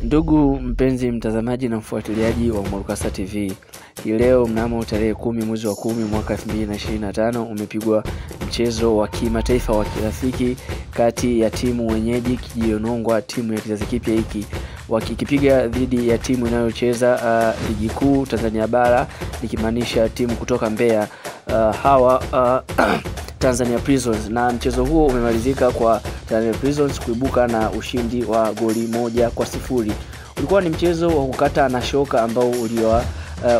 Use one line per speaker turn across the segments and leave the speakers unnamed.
Ndugu mpenzi mtazamaji na mfuatiliaji wa Mwalukasa TV, hii leo mnamo tarehe 10 mwezi wa 10 mwaka 2025 umepigwa mchezo wa kimataifa wa kirafiki kati ya timu wenyeji Kijiwe-Nongwa, timu ya kizazi kipya hiki, wakikipiga dhidi ya timu inayocheza ligi kuu Tanzania bara, nikimaanisha timu kutoka Mbeya, hawa Tanzania Prisons. Na mchezo huo umemalizika kwa Tanzania Prisons kuibuka na ushindi wa goli 1-0. Ulikuwa ni mchezo wa kukata na shoka ambao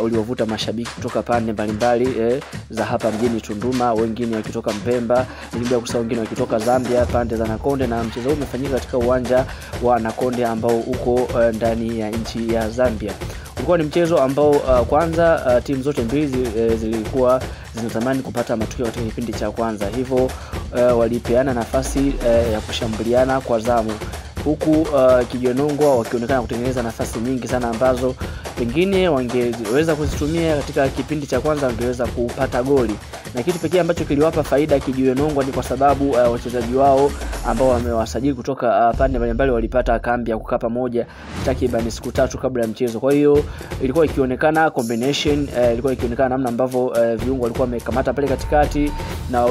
uliovuta mashabiki kutoka pande mbalimbali za hapa mjini Tunduma, wengine wakitoka Mpemba, bila kusahau wengine wakitoka Zambia pande za Nakonde. Na mchezo huu umefanyika katika uwanja wa Nakonde ambao uko ndani ya nchi ya Zambia. Ulikuwa ni mchezo ambao kwanza timu zote mbili zilikuwa zinatamani kupata matokeo katika kipindi cha kwanza, hivyo walipeana nafasi ya kushambuliana kwa zamu, huku Kijiwe-Nongwa wakionekana kutengeneza nafasi nyingi sana ambazo pengine wangeweza kuzitumia katika kipindi cha kwanza, wangeweza kupata goli. Na kitu pekee ambacho kiliwapa faida Kijiwe-Nongwa ni kwa sababu wachezaji wao ambao wamewasajili kutoka pande mbalimbali walipata kambi ya kukaa pamoja takriban siku 3 kabla ya mchezo. Kwa hiyo ilikuwa ikionekana combination, ilikuwa ikionekana namna ambavyo viungo walikuwa wamekamata pale katikati, na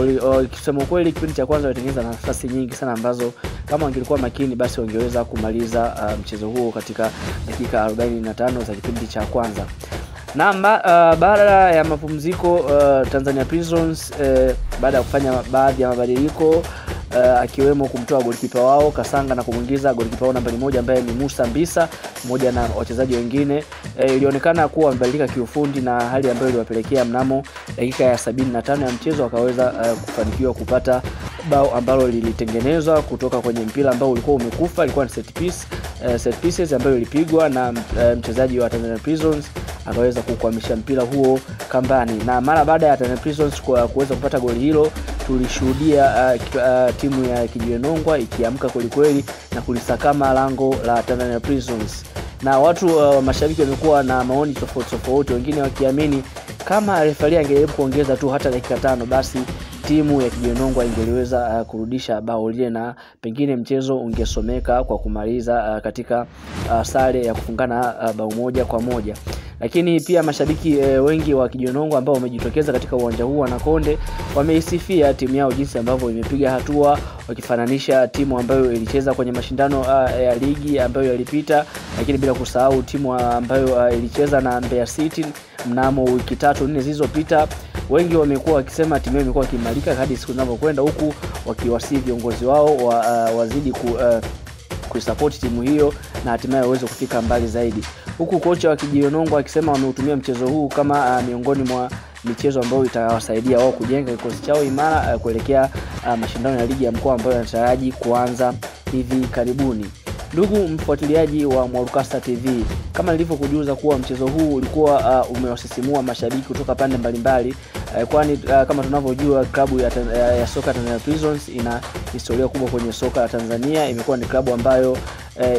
kusema kweli kipindi cha kwanza walitengeneza nafasi nyingi sana ambazo kama wangelikuwa makini basi wangeweza kumaliza mchezo huo katika dakika 45 za kipindi cha kwanza. Na baada ya mapumziko Tanzania Prisons baada ya kufanya baadhi ya mabadiliko akiwemo kumtoa golikipa wao Kasanga na kumuingiza golikipa wao nambari 1 ambaye ni Musa Mbisa pamoja na wachezaji wengine, ilionekana kuwa wamebadilika kiufundi, na hali ambayo iliwapelekea mnamo dakika ya 75 ya mchezo wakaweza kufanikiwa kupata bao ambalo lilitengenezwa kutoka kwenye mpira ambao ulikuwa umekufa. Ilikuwa ni set piece, set pieces ambayo ilipigwa na mchezaji wa Tanzania Prisons akaweza kukwamisha mpira huo kambani. Na mara baada ya Tanzania Prisons kuweza kupata goli hilo, tulishuhudia timu ya Kijiwe-Nongwa ikiamka kwelikweli na kulisakama lango la Tanzania Prisons. Na watu mashabiki wamekuwa na maoni tofauti tofauti, wengine wakiamini kama refari angejaribu kuongeza tu hata dakika 5 basi timu ya Kijiwe-Nongwa ingeliweza kurudisha bao lile na pengine mchezo ungesomeka kwa kumaliza katika sare ya kufungana bao 1-1. Lakini pia mashabiki wengi wa Kijiwe-Nongwa ambao wamejitokeza katika uwanja huu wa Nakonde wameisifia timu yao jinsi ambavyo imepiga hatua, wakifananisha timu ambayo ilicheza kwenye mashindano ya ligi ambayo yalipita, lakini bila kusahau timu ambayo ilicheza na Mbeya City mnamo wiki 3-4 zilizopita. Wengi wamekuwa wakisema timu imekuwa ikiimarika hadi siku zinavyokwenda, huku wakiwasihi viongozi wao wazidi kuisupport timu hiyo na hatimaye waweze kufika mbali zaidi. Huku kocha wa Kijiwe-Nongwa akisema wameutumia mchezo huu kama miongoni mwa michezo ambayo itawasaidia wao kujenga kikosi chao imara kuelekea mashindano ya ligi ya mkoa ambayo yanataraji kuanza hivi karibuni. Ndugu mfuatiliaji wa Mwalukasa TV, kama nilivyokujuza kuwa mchezo huu ulikuwa umewasisimua mashabiki kutoka pande mbalimbali, kwani kama tunavyojua klabu ya soka Tanzania Prisons ina historia kubwa kwenye soka la Tanzania. Imekuwa ni klabu ambayo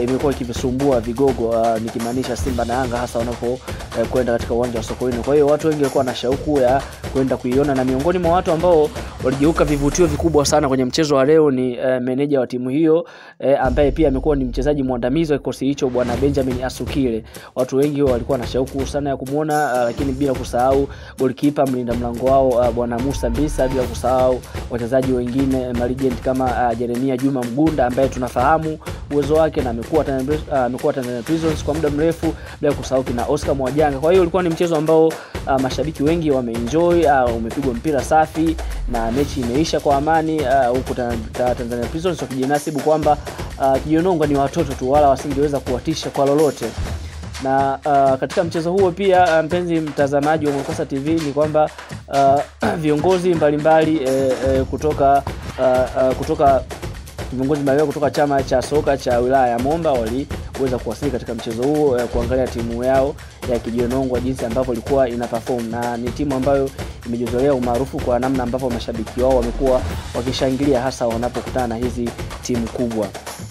imekuwa ikivisumbua vigogo, nikimaanisha Simba na Yanga, hasa wanapo kwenda katika uwanja wa Sokoine. Kwa hiyo watu wengi walikuwa na shauku ya kwenda kuiona, na miongoni mwa watu ambao waligeuka vivutio vikubwa sana kwenye mchezo wa leo ni meneja wa timu hiyo ambaye pia amekuwa ni mchezaji mwandamizi wa kikosi hicho, bwana Benjamin Asukile. Watu wengi walikuwa na shauku sana ya kumuona, lakini bila kusahau goalkeeper mlinda mlango wao bwana Musa Mbisa, bila kusahau wachezaji wengine malegend kama Jeremia Juma Mgunda ambaye tunafahamu uwezo wake na amekuwa Tanzania Prisons kwa muda mrefu, bila kusahau kina Oscar Mwajanga. Kwa hiyo ulikuwa ni mchezo ambao mashabiki wengi wameenjoy, umepigwa mpira safi na mechi imeisha kwa amani, huku Tanzania Prisons wakijinasibu kwamba Kijiwe-Nongwa ni watoto tu wala wasingeweza kuwatisha kwa lolote. Na katika mchezo huo pia, mpenzi mtazamaji wa Mwalukasa TV, ni kwamba viongozi mbalimbali kutoka viongozi mbalimbali kutoka chama cha soka cha wilaya ya Momba waliweza kuwasili katika mchezo huo kuangalia timu yao ya Kijiwe-Nongwa jinsi ambavyo ilikuwa ina perform, na ni timu ambayo imejizolea umaarufu kwa namna ambavyo mashabiki wao wamekuwa wakishangilia hasa wanapokutana na hizi timu kubwa.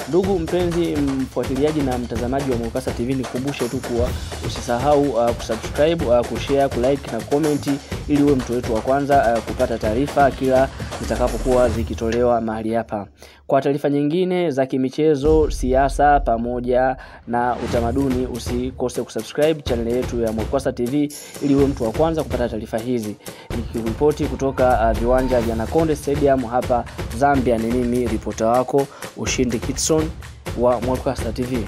Ndugu mpenzi mfuatiliaji na mtazamaji wa Mwalukasa TV, nikukumbushe tu kuwa usisahau kusubscribe, kushare, kulike na comment ili uwe mtu wetu wa kwanza kupata taarifa kila zitakapokuwa zikitolewa mahali hapa. Kwa taarifa nyingine za kimichezo, siasa pamoja na utamaduni, usikose kusubscribe channel yetu ya Mwalukwasa TV ili uwe mtu wa kwanza kupata taarifa hizi. Nikiripoti kutoka viwanja vya Nakonde Stadium hapa Zambia, ni mimi ripota wako Ushindi Kitson wa Mwalukwasa TV.